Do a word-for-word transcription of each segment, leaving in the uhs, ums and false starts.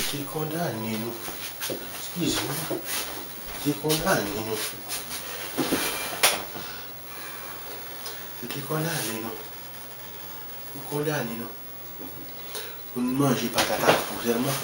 Te kondane nou. Eskize m. Te kondane nou. Yo te kondane nou. Yo kondane nou. Pou n manje patat ak po sèlman.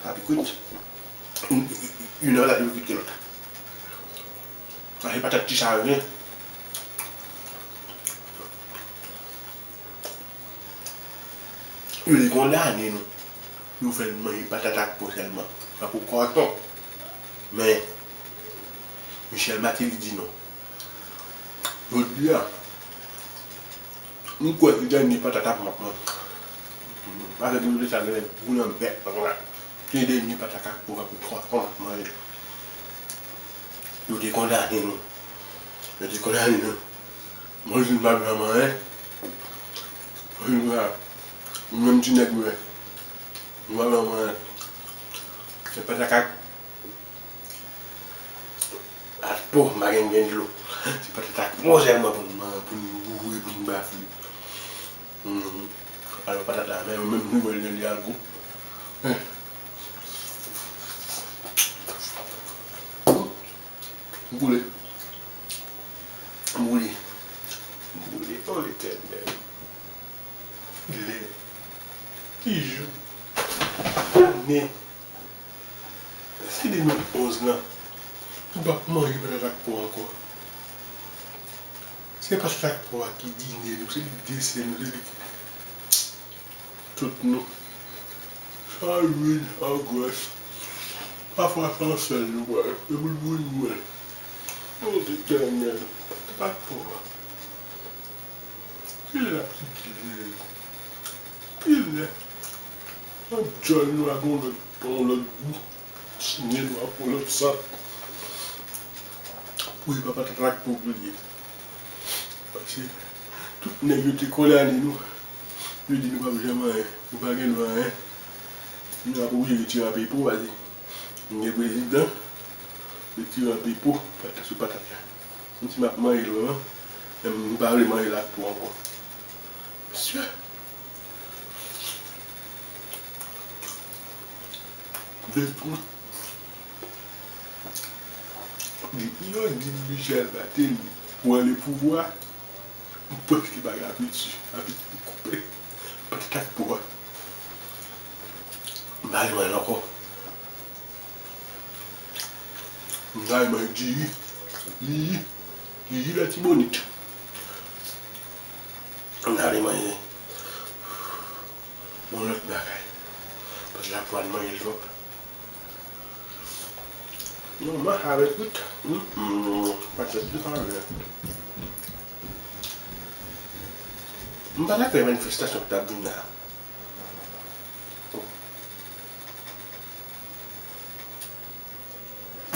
Sa pi kwit. Youn nan la pi kwit ke lòt. Sa se patat ti sa yo ye. Yo te kondane nou. Yo fè n manje patat ak po sèlman. Tankou kòton. Men, Michel Martelly di non. Jodi a, m kwè se dènye patat ak po m ap manje. Paske pou yo te sa, gen gou nan bèt, konsa. Se dènye patat ak po, ak kòton m ap manje. Yo te kondane nou. Yo te kondane nou. Mwen vin pa blan manyen. Mwen vin pa, mwen menm ti nèg mwen. Mwen pa blan manyen. Se patat ak, ak po, m pa gen, gen dlo. Se patat ak po sèlman pou n man-, pou n boure, pou n bafle. Mhm. Alò, patat la, men, menm nou wè l, li al gou. Hein. M boule. M boule. M boule. Oh, Letènèl. Kilè? Ki jou? Ki ane? Èske de mil onz lan, nou p ap manje patat ak po ankò? Se patat ak po a ki dine nou, se li ki desè nou, se li ki tout nou. Sa lwil, sa grès. Pafwa se yon sèl nou pran. Se pou l bouyi nou. O Letènèl, patat ak po a. Kilè n ap kite l? Kilè? Nan djòl nou a gon lòt, gon lòt gou. Ti nen nou a gon lòt sant. Pou e pa patat ak po pou l ye. Paske tout nèg yo te kondane nou. Yo di nou p ap janm anyen. Nou pa gen dwa anyen. Nou ap oblije retire anpe po, paske nou gen prezidan. Retire anpe po, patat sou patat la. M di m ap manje l vrèman, men m pa vle manje l ak po ankò. Mesye! Depi, depi yo di Michel Martelly pran le pouvwa, m prèske pa gen apeti. Apeti m koupe. Patat ak po a. M pa vle manje l ankò. M ta renmen di, di, di Latibonit. M ta renmen yon lòt bagay. Paske la pwal manje l twòp. Non, m mache avèk tout. Mm, mm, pa tèt li pa vre. M pa ta kwè manifestasyon k t ap vin la.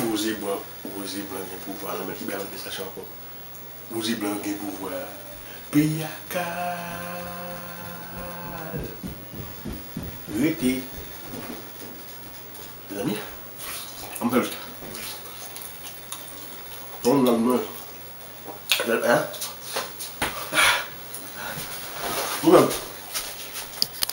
Woze blan, woze blan gen pouvwa, nou mèt bay manifestasyon ankò. Woze blan gen pouvwa. Peyi a kal. Rete. Mezanmi, ann fè l. Bon, nan mwen. Hein? Mwen.